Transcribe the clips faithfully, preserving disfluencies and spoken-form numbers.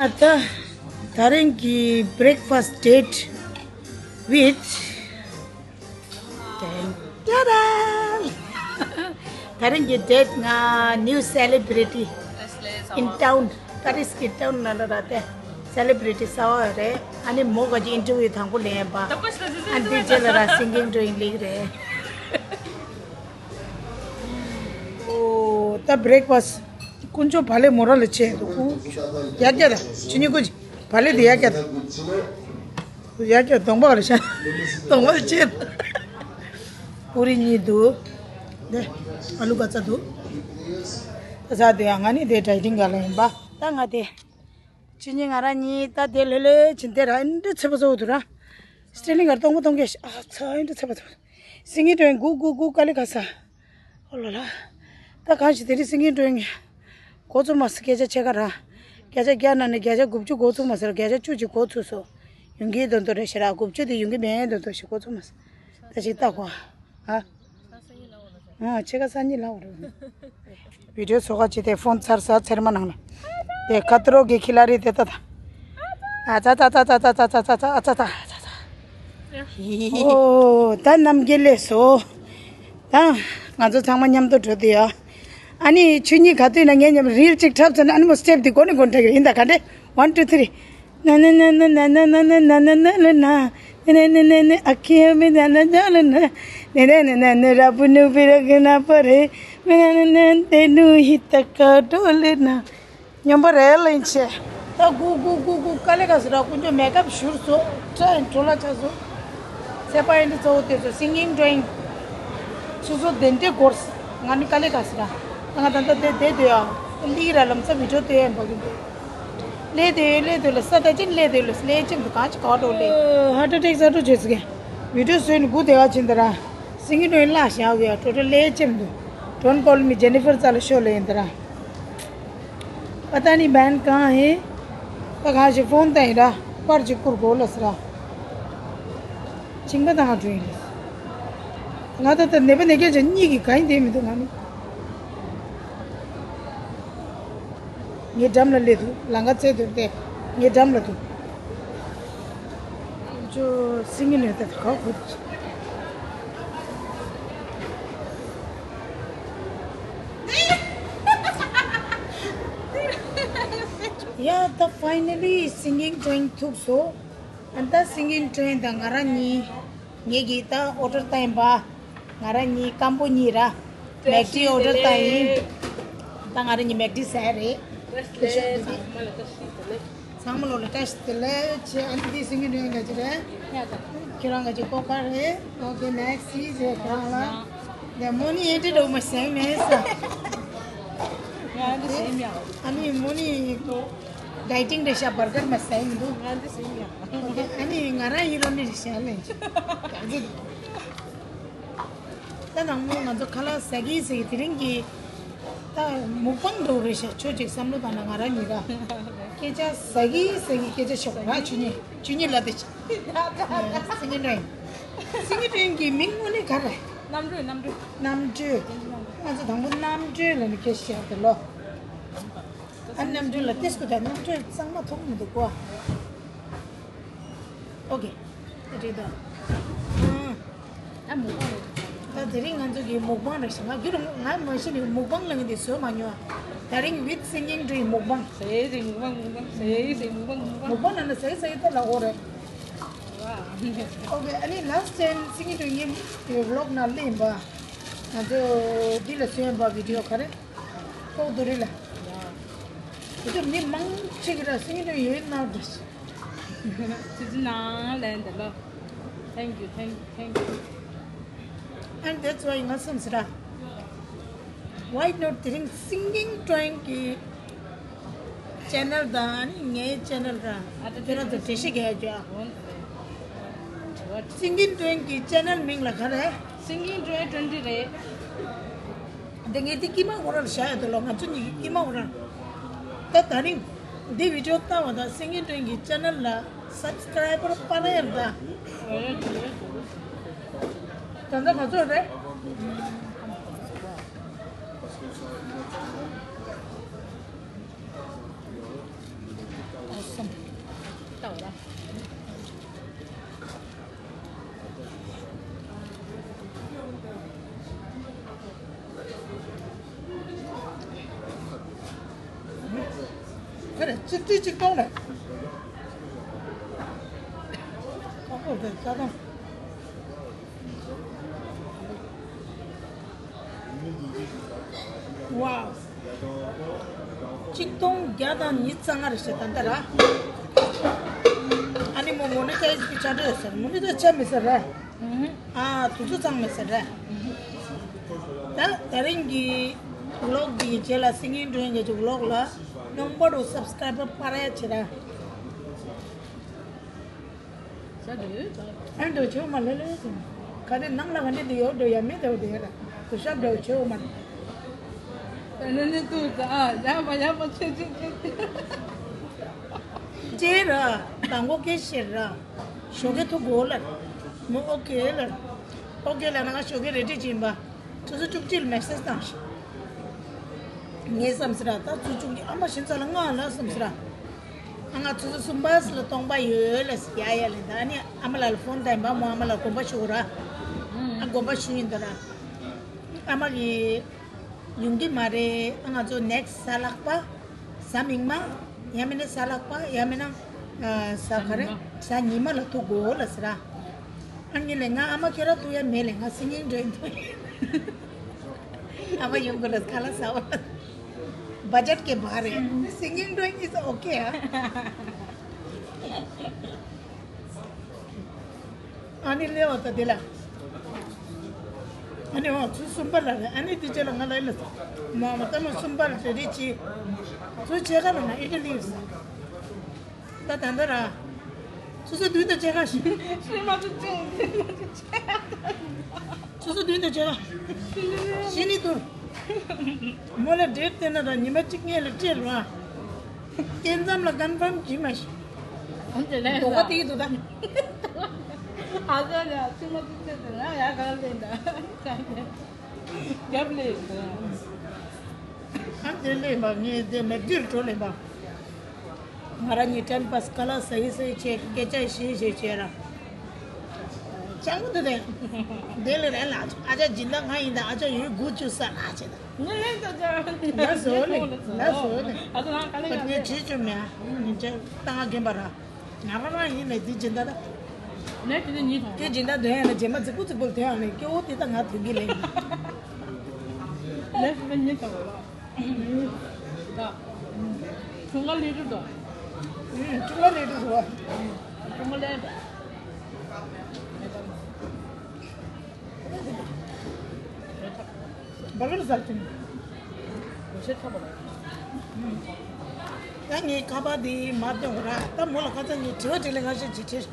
ད་ད་རིང་གི་breakfast date with ཏན་ཏན། ད་རིང་གི་date ང་new celebrity in town, Paris གི་town ནང་ལ་ར་དེ་celebrity གསར་བ་རེད། ཨ་ནི་མོ་ག་ཅིག་interview དང་པོ་ལེན་པ། ཨ་འདི་རྗེས་ལ་ར་singing doing ལིག་རེད། ཨོ་ད་breakfast དཀོན་མཆོག་བག་ལེབ་མོ་ར་ལ་ཆད་འདུག་ཨུ་ཡ་ཀྱ་ད་ཆུ་ཉི་ཀུ་ཅི་བག་ལེབ་དེ་ཡ་ཀྱ་ད། ཡ་ཀྱ་གདོང་པ་ལ་ཤ། གདོང་པ་ལ་ཆད། པུ་རི་གཉིས་འདུག་དེ་ཨ་ལུ་ག་ཚ་འདུག་ད་ཚ་དེ་ང་ནི་དེ་dieting ག་ལ་ཡིན་པ། ད་ང་དེ་ཆུ་ཉི་ང་ར་གཉིས་ད་དེ་ལྷོད་ལྷོད་ཕྱིན་དེ་ར་ཨིན་འདྲ་ཚེ་པ་ཚོ་འདུག་ར། སི་ཊེ་ལིང་གར་གཏོང་གོ་གཏོང་གེ་ཨ་ཚ་ཨིན་འདྲ་ཚེ་པ་ཚོ། སིང་གི་ཏོན་གུ་གུ་གུ་ཀ་ལི་ག་ས། ཨོ་ལ་ལ། ད་གང་ཞིག་དེ་རིང་སིང་གི་ཏོན་གོ་ཚུ་མ་སི་སྐད་ཆ་ཆེ་ག་ར། བརྒྱ་ཆ་བརྒྱ་ནང་ནས་བརྒྱ་ཆ་དགུ་བཅུ་གོ་ཚུ་མ་སི་བརྒྱ་ཆ་བཅུ་ཅིག་གོ་ཚུ་སོ། ཡོང་གི་དོན་དོ་རེ་ཤི་ར་དགུ་བཅུ་དེ་ཡོང་གི་མེད་དོན་དོ་ཞིག་གོ་ཚུ་མ་སི། ད་ཞིག་ལྟ་གོ་ཨ། ཨ་ཆེ་ག་ས་གཉིས་ལ་འོ་རེ། བི་ཌིའོ་ཚོ་ཁ་ཅི་དེ་ཕོན་ཚར་ས་ཚེར་མ་ནང་ལ། དེ་ཁ་ཏྲོ་གི་ཁི་ལ་རི་དེ་ཏ་ཏ། ཨ་ཙ་ཙ། ཨོ་ད་རྣམ་རྒྱལ་ལས་སོ། ད་ང་ཚོ་ཚང་མ་མཉམ་དུ་འགྲོ་དུས་ཡ། ཨ་ནི་ཆུ་གཉིས་ག་དུས་ན་ངས་མཉམ་རིལ་གཅིག་འཁྲབ་ཚར་ན་ཨ་ནི་མོ་སི་ཊེབ་དེ་གོ་ནི་གོ་འདྲ་གི་ཡིན་ད་ག་འདྲ། One, two, three. ན་ན་ན་ན། ཨ་ཁྱི་མི་ན་ན་ཇ་ལ་ན། ནེ་ནེ་ནེ་ནེ་ར་བུ་ནུ་བི་ར་གི་ན་པ་རེ། མི་ན་ན་ན་དེ་ནུ་ཧི་ཏ་ཀ་ཏོ་ལེ་ན། སྙོམས་པ་རེད་ལེན་ཆེ། ད་གུ་གུ་གུ་གུ་ཀ་ལེ་ག་སི་ར་ཀུན་ཅོ་མེ་ཀབ་བཞུར་སོ། ཁྲ་ཡིན་གྲོ་ལ་ཆ་སོ། ཚེ་པ་ཡིན་དུ་གཙོ་བོ་དེ་ཚོ་singing doing། སོ་སོ་དེ་འདྲའི་སྐོར། ང་ནི་ཀ་ལེ་ག་སི་ར། ང་ད་ལྟ་དེ་དེ་དེ་ཡ། ལིག་ར་ལམ་ས་བི་ཌིའོ་དེ་ཡ་འབག་གི་འདུག་ལས་དེ་ལས་དེ་ལ་ས་ད་ཅིན་ལས་དེ་ལ་ལས་ཅིན་དུ་གང་ཅི་ག་འགྲོ་ལས། ཧར་ཊི་ཨེ་ཊེག་ས་འགྲོ་བྱེད་ཟི་གེ། བི་ཌིའོ་བཟོས་ནི་གུ་དེ་བ་ཅིན་ད་ར། སིང་གི་ནོའི་ལ་ཞག་གི་ཡ་ཊོ་ཊལ་ལས་ཅིན་དུ། Don't call me Jennifer ཙ་ལ་ཤོ་ལེ་ཡིན་ད་ར། ཨ་ད་ནི་བན་གང་ཧེ། ད་གང་ཞིག་ཕོན་ད་ཡིན་ར། པར་ཅིག་བསྐུར་དགོས་ལ་སི་ར། ཆིང་པ་དང་ང་འགྲོ་ཡིན་ལ། ང་ད་ལྟ་ནད་པ་ནད་མཁན་ཅན་གཉིས་ཀྱི་གང་ཡིན་དེ་མི་འདུག་ང་ནི། ངའི་འགྲམ་ལ་སླེབས་འདུག་ལང་ཀ་ཚེ་འདུག་སྟེ། ངའི་འགྲམ་ལ་འདུག་ཅོ་སིང་གི་ནས་ད་ག་གོ། ཡ་ད་finally singing doing ཐུག་སོ། ཨ་ད་singing doing དང་ང་རང་གཉིས། ངེད་ཀྱིས་ད་ཨོ་ཌར་བཏང་ཡིན་པ། ང་རང་གཉིས་སྐམ་པོ་གཉིས་ར། མེག་ཌི་ཨོ་ཌར་བཏང་ཡིན། ད་ང་རང་གཉིས་མེག་ཌི་ཟ་ཡ་རེད། ཚང་མ་ལོ་ལ་བཀྲ་ཤིས་བདེ་ལེགས་བྱེད། ཨ་ནི་འདི་སིང་གི་ནས་ང་ཅི་རེད། ཁྱེད་རང་ང་ཅི་ཀོ་ཀ་རེད། ཨོ་ཀེ་next is ཁྱེད་རང་ལ། ལས་མོ་ནི་ཨེ་འདྲི་འགྲོ་མ་ཟེང་མེད་ས། ང་འདི་ཟེང་མེད། ཨ་ནི་མོ་ནི་ཌའི་ཊིང་རེད་ཤག་བར་གར་མ་ཟེང་མི་འདུག་ང་འདི་ཟེང་མེད། ཨོ་ཀེ་ཨ་ནི་ང་རང་ཡིན་རོ་ནི་རེད་ཤག་ལེན་ཅི། ག་ཚོད། ད་ནང་མོ་ང་ཚོ་ཁ་ལག་ཟ་གི་ཟ་གི་དེ་རིང་གི་ད་མུག་པང་འགྲོ་རེད་ཤག་ཁྱོད་ཅིག་བསམ་བློ་བཏང་ན་ང་རང་ཉིད་ར། སྐད་ཆ་ཟ་གི་ཟ་གི་སྐད་ཆ་ཤོག་ར་ཆུ་ཉི་ཆུ་ཉི་ལ་དེ་ཆ། སིང་གི་ནོའི། སིང་གི་ནོའི་གི་མིང་དངོས་གནས་ག་རེ། རྣམ་གྲོལ། རྣམ་གྲོལ། རྣམ་གྲོལ། ང་ཚོ་དང་པོ་རྣམ་གྲོལ་ལ་ནི་སྐད་ཆ་བཤད་དེ་ལོ། ཨ་རྣམ་གྲོལ་ལ་ཏེ་སྐུ་དང་རྣམ་གྲོལ་གཙང་མ་ཐོགས་མི་འདུག་གོ། ཨོ་ཀེ། རེད་དོ། ཨ་མུག་པང་རེད། ད་དེ་རིང་ང་ཚོ་གི་མུག་པང་རེད་ཤག་ང་རྒྱུན་ང་མ་གཞི་ནས་མུག་པང་ལ་ངས་འདི་བཟོས་མ་མྱོང་། ད་རིང་with singing doing མུག་པང་། ཟེ་ཟེ་མུག་པང་མུག་པང་ཟེ་ཟེ་མུག་པང་མུག་པང་། མུག་པང་ལ་ན་ཟེ་ཟེ་ད་ལ་འོ་རེད། ཨོ་ཀེ། ཨ་ནི་last time singing doing ངའི་vlog ནང་སླེབས་པ། ང་ཚོ་འདི་ལ་བཟོས་ཡིན་པ་བི་ཌིའོ་ག་རེ། ཀོག་རྡོ་རི་ལ། དེ་ཚོ་མི་མང་ཆེ་གི་ར་སིང་གི་ཡོད་ན་འདྲ། ཙི་ཙི་ནང་ལན་དེ་ལོ། Thank you, thank you, thank you. And that's why ང་སེམས་སི་ར། Why not དེ་རིང་སིང་གིང་ཀྲོ་ཡིང་གི་ཆེ་ནལ་དང་ངའི་ཆེ་ནལ་ར། དེ་ར་ཚོ་འགྲེལ་བཤད་རྒྱག་རྒྱུ་ཨ། སིང་གིང་ཀྲོ་ཡིང་གི་ཆེ་ནལ་མིང་ལ་ག་རེ། Singing Twenty རེད། འདི་ངས་འདི་ཀི་མ་འོ་ར་ལ་བཞག་ཡོད་དོ་ལོ། ང་ཚོ་གཉིས་ཀྱི་ཀི་མ་འོ་ར། ད་ད་རིང་འདི་བི་ཌིའོ་བཏང་བ་དང་སིང་གིང་ཀྲོ་ཡིང་གི་ཆེ་ནལ་ལ་སབ་སི་ཀ་རའི་བར་སྤར་ཡར་ད། ད་ལྟ་ག་ཚོད་རེད། ད་ལྟ་ང་ཚོ་གི་ད་ལྟ་ང་ཚོ་གི་ད་ལྟ་ང་ཚོ་གི་ད་ལྟ་ང་ཚོ་གི་ད་ལྟ་ང་ཚོ་གི་ད་ལྟ་ ཁ་རེ་གཅིག་ཁྲི་གཅིག་སྟོང་རེད། ཁ་ཁོ་དེ་རྩ་དང་། ཝའོ། གཅིག་སྟོང་བརྒྱ་དང་ཉི་ཤུ་རྩ་ལྔ་རེད་ཤག་ད་ལྟ་ར། ཨ་ནི་མོ་མོ་ནི་ཏའི་སི་ཆ་འདྲ་ཡོད་ཟེར། མོ་ནི་ད་ཆ་མི་ཟེར་ར། ཨ་དུས་ཚོད་ཚང་མི་ཟེར་ར། ད་དེ་རིང་གི་ཝི་ལོག་འདིའི་རྗེས་ལ་སིང་གིང་ཌོན་གྱི་ཝི་ལོག་ལ་ནང་པ་རུ་སབ་སི་ཀ་རའེབ་པར་སྤར་ཡ་བྱེད་ར། ཨ་འདྲ་བྱེད་མ་ལེ་ལེ་ཟེར། ག་རེ་ནང་ལ་ག་འདྲ་དེ་ཡོད་འགྲོ་ཡ་མེད་འགྲོ་དེ་ཡ་ལ་དུ་ཤབ་འདྲ་བྱེད་མ་ལེ། ཨ་ནི་ནི་ཏུ་ད་ཡ་མ་ཡ་མ་ཆེ་ཆེ་ཆེ། ཅེ་ར་དང་པོ་སྐད་ཤེར་ར། ཞོགས་ཀས་ཐུག་གོ་ལ། མོ་ཨོ་ཀེ་ལ། ཨོ་ཀེ་ལ་ན་ང་ཞོགས་ཀས་རེ་ཌི་ཅིན་པ། ཆུ་ཚོད་བཅུ་གཅིག་ལ་མེ་སེ་ཇི་བཏང་ཤག་ངས་བསམ་སི་ར་ད་ཆུ་ཚོད་བཅུ་གཅིག་ཨ་མ་ཤིན་ཚ་ལ་ང་ལ་བསམ་སི་ར། ཨ་ང་ཆུ་ཚོད་གསུམ་པ་ལ་སྟོང་པ་ཡོད་ལ་ཡ་ཡ་ལ་ད་ནི་ཨ་མ་ལ་ལ་ཕོན་བཏང་པ་མོ་ཨ་མ་ལ་དགོངས་པ་ཞུ་ར། ཨ་དགོངས་པ་ཞུ་ཡིན་ད་ར། ཨ་མ་གི་ཡོང་གི་མ་རེད། ཨ་ང་ཚོ་ནེག་སི་གཟའ་ལྷག་པ། གཟའ་མིག་དམར། ཡང་མིན་ན་གཟའ་ལྷག་པ། ཡང་མིན་ན་གཟའ་ག་རེ། གཟའ་ཉི་མ་ལ་ཐུག་དགོས་ལ་ཟེར་ར། ཨ་ནི་ལས་ང་ཨ་མ་ཁྱེད་རང་ཐུག་ཡ་མེད་ལས་ང་སིང་གིང་ཌོན་ཐུག་ཨ་མ་ཡོང་དགོས་ལ་ཁ་ལག་ཟ་བ། བ་ཇེཊ་གི་བ་རེད། སིང་གིང་ཌོན་ཨིས་ཨོ་ཀེ་ཨ། ཨ་ནི་ལེ་བ་ད་དེ་ལ། ཨ་ནི་འོ་ཚུ་གསུམ་པ་ལ་རེད། ཨ་ནི་དེ་རྗེས་ལ་ང་ལ་ཡིན་ལ། མ་མ་ད་མ་གསུམ་པ་ལ་རེ་རེ་གྱིས། ཚུ་ཕྱེད་ཀ་ལ་ང་ཨི་ཊ་ལི་ཡིན། ད་ད་ད་ར། ཚུ་ཚུ་བདུན་དང་ཕྱེད་ཀ་ཞིག་ཚུ་ཚུ་བདུན་དང་ཕྱེད་ཀ་ཞི་ནི་ཏུར། མོ་ལ་ཌེ་ཊི་དེ་ན་ར་ཉི་མ་གཅིག་སྔོན་ལ་སྤྲད་རོགས། སྐྱེ་མཚམས་ལ་ཀོན་ཕརམ་བྱེད་མ་ཤེས། འོན་ཏེ་ལན་དོགས་པ་དེ་ཡི་འདུག་ད། ཨ་ཙི་ལ་ཚིག་མ་ཚིག་ཚིག་ཚིག་ན་ཡ་ག་ལེན་ད། རྒྱབ་ལེན་ད། ཨ་དེ་ལེན་པ་ངས་དེ་མེད་དུས་འགྲོ་ལེན་པ། ང་རང་གཉིས་ཊེམ་པ་སི་ཀ་ལ་སའི་སའི་ཆེ་སྐད་ཆ་ཞེ་ཞེ་བྱས་ར། ཅང་གི་འདུག་དེ། དེ་ལས་རན་ལ་ཨ་ཅག་སྦྱིན་བདག་ང་ཡིན་ད། ཨ་ཅག་ཡོད་དགུ་བཅུ་ས་ལ་བྱེད་ད། ངས་ལན་ད་ཅག་ལ་བཟོ་ལེ་ལ་བཟོ་ལེ། ཨ་ཅག་ང་ག་ལེ་པ་ངས་བྱེད་ཆོག་མེད་ཨ། ངས་ཅག་ཏང་ང་རྒན་པ་ར། ང་རང་རང་ཡིན་ལེ་དེ་སྦྱིན་བདག་ད། ངས་དེ་ནས་ཉིད་དང་། ཁྱེད་སྦྱིན་བདག་དོན་ཡང་ན་རྗེས་མ་རྫིག་པོ་རྫིག་པོ་དོན་ཡང་ན་སྐྱེ་བོ་དེ་ད་ང་དོན་གི་ལེ། ལན་དེ་ནས་ཉིད་དང་། ད། ཁྲུང་ཀ་ལི་ཏུ་དང་། ཁྲུང་ཀ་ལི་ཏུ་དང་། ཁྲུང་ཀ་ལི་ཏུ། བ་ལུར་ཟ་ཅིང་། ད་ངའི་ཁ་པར་འདི་མ་སྟོན་ར། ད་མོ་ལ་ཁ་ཚ་ངའི་དྲི་བ་དྲིས་ལན་ང་ཞིག་ཅིག་དྲིས།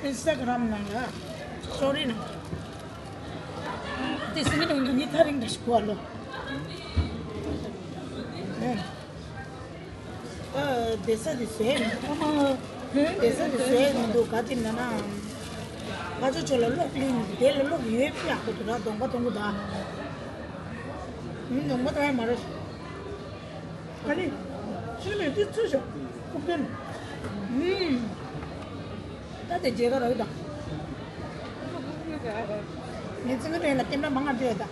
ཨིན་སི་ཊ་གྷ་རམ་ནང་ལ་སོ་རི་ནང་། དེ་སི་མི་དང་ངེད་གཉིས་ཐག་རིང་འདྲ་ཞིག་གོ་བ་ལོ། ཨ་བསྡད་ས་དེ་བཟོས་མི་འདུག་ཨ་མ། བསྡད་ས་དེ་བཟོས་མི་འདུག་ག་དེ་ན་ན། ང་ཚོ་ཚོ་ལ་གློག་ལིང་དེ་ལ་གློག་ཡོད་ཡག་པོ་འདུག་ར། གདོང་པ་མཐོང་གི་ད། མི་གདོང་པ་མཐོང་ཡ་མ་རེད། ཨ་ནི། ཆུ་མེད་དུས་ཚུད་ཤོག་ཕུགས་ཀུན། ཨུམ། ད་དེ་རྗེས་ཀ་རག་གི་དང་། ངས་ཚིག་ངན་ལ་སྐྱེམས་པ་མང་ང་སྤྲད་ད།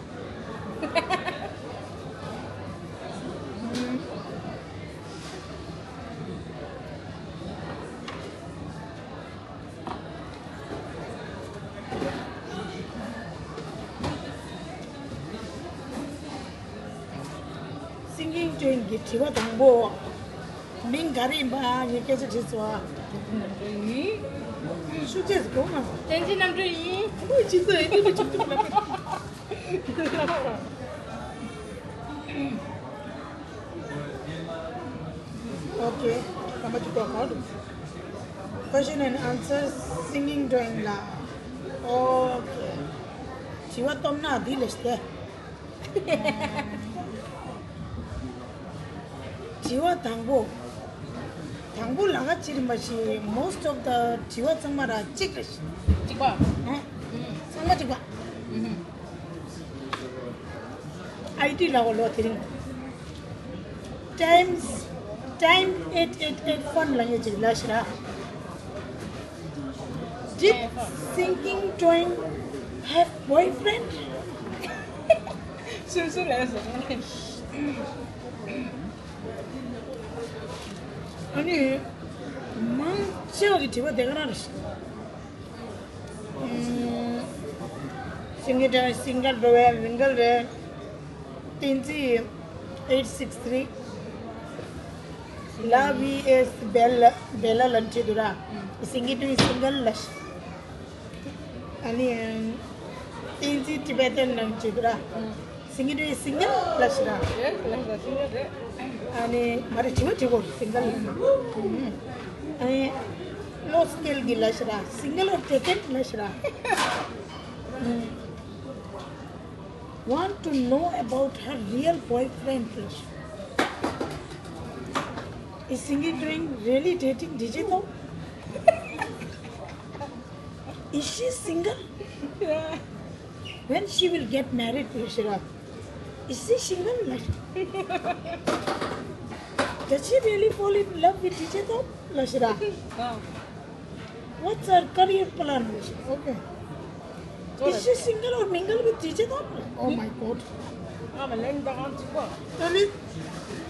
སིང་གིང་ཅོན་གྱི་དྲི་བ་དང་པོ། མིང་ག་རེ་ཡིན་པ་ངས་སྐད་ཆ་དྲིས་སོང་ཨ། བསྟན་འཛིན་རྣམ་གྲོལ་ཡིན། ཤུགས་ཆེ་གོ་མ། བསྟན་འཛིན་རྣམ་གྲོལ་ཡིན། ཁོ་ཅི་ཚོད་ཡིན་དེ་མི་ཆུང་ཆུང་ལ། Okay, how much you talk about? Question and answer singing drawing ལ། Okay. དྲི་བ་སྟོབས་ན་འདི་ལས་ཏེ། དྲི་བ་དང་པོ། དང་པོ་ལ་ཁ་ཅིག་རིམ་པ་ཞིག most of the དྲི་བ་ཚང་མ་ར་གཅིག་རེད། གཅིག་པ། ཨ། ཚང་མ་གཅིག་པ། ཨུ་ཧུམ། ཨའི་ཊི་ལ་བ་ལོ་དེ་རིང་། Times Time eight eight eight fun ལ་ཡོད་ཅིག་ལ་ཤི་ར། Did singing twin have boyfriend? སུ་སུ་ལས་སོ། ཨ་ནི་མང་ཆེ་བ་གི་དྲི་བ་དེ་ག་རང་རེད། སིང་གི་ཊོན་སིང་གལ་རེད་མིང་གལ་རེད། བསྟན་འཛིན་eight six three ལ་བྷི་ཨེས་བྷེ་ལ་བྷེ་ལ་ལ་འཁྲིད་འདུག་ར། སིང་གི་ཊོན་སིང་གལ་ལ། ཨ་ནི་བསྟན་འཛིན་ཊི་བེ་ཊན་ལ་འཁྲིད་འདུག་ར། སིང་གི་ཊོན་སིང་གལ་ལ་ཤི་ར། ཨ་ནི་མ་རེད་དྲི་བ་དྲི་གོ་སིང་གལ་ལ། ཨ་ནི་བློ་སྐྱེལ་གི་ལ་ཤི་ར། Single or taken ལ་ཤི་ར། Want to know about her real boyfriend. Is Singing Twin really dating D J though? Is she single? When she will get married, Shira? Is she single? Does she really fall in love with D J though? Shira? What's her career plan? Okay. Is she single or mingle with D J though? Oh my god. ཨ་མ་ལན་ད་གང་གཅིག་པ། ཨ་ནི་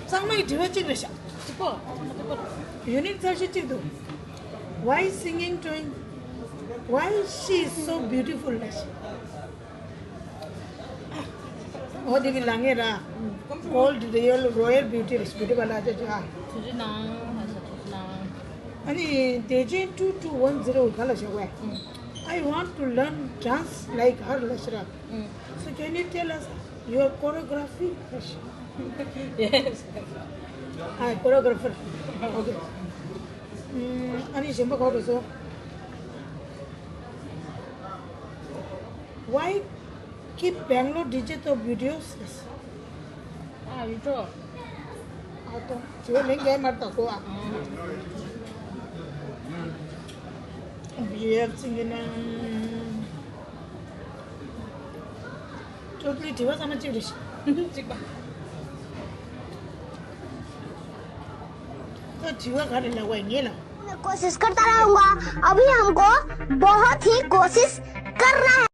ཚང་མའི་དྲི་བ་གཅིག་རེད་ཤག་གཅིག་པ། གཅིག་པ། ཡུ་ནིཊ་ཚར་ཤོས་གཅིག་འདུག Why singing doing? Why she is so beautiful? ཨོ་དེ་གི་ལ་ངེ་ར། Called real royal beauty རེད། བྷིའུ་ཊི་པར་ལར་ཅེ་ཅེ་ཨ། ཐུགས་རྗེ་གནང་། ལྷ་ས་ཐུགས་རྗེ་གནང་། ཨ་ནི་དེ་ཅན་two two one zero ག་ལ་བྱ་བས། I want to learn dance like her ལ་ཤི་ར། So can you tell us your choreography? Yes. ཨ་choreographer. Okay. ཨ་ནི་གཞན་པ་ག་རེ་སོ། Why keep Bangalore D J top videos? ཨ་ཡུ་ཊུབ། ཨ་ཏོ་ཇོ་ལེན་གེ་མར་ཏོ་ཀོ་ཨ། བི་ཨེཕ་ཅིག་ཡིན་ན། ཅོ་ལི་དྲི་བ་ཚང་མ་གཅིག་རེད་ཤག་གཅིག་པ། ད་དྲི་བ་ག་རེ་ལབ་པ་ཡིན་ལ། कोशिश करता रहूंगा। अभी हमको बहुत ही कोशिश करना है।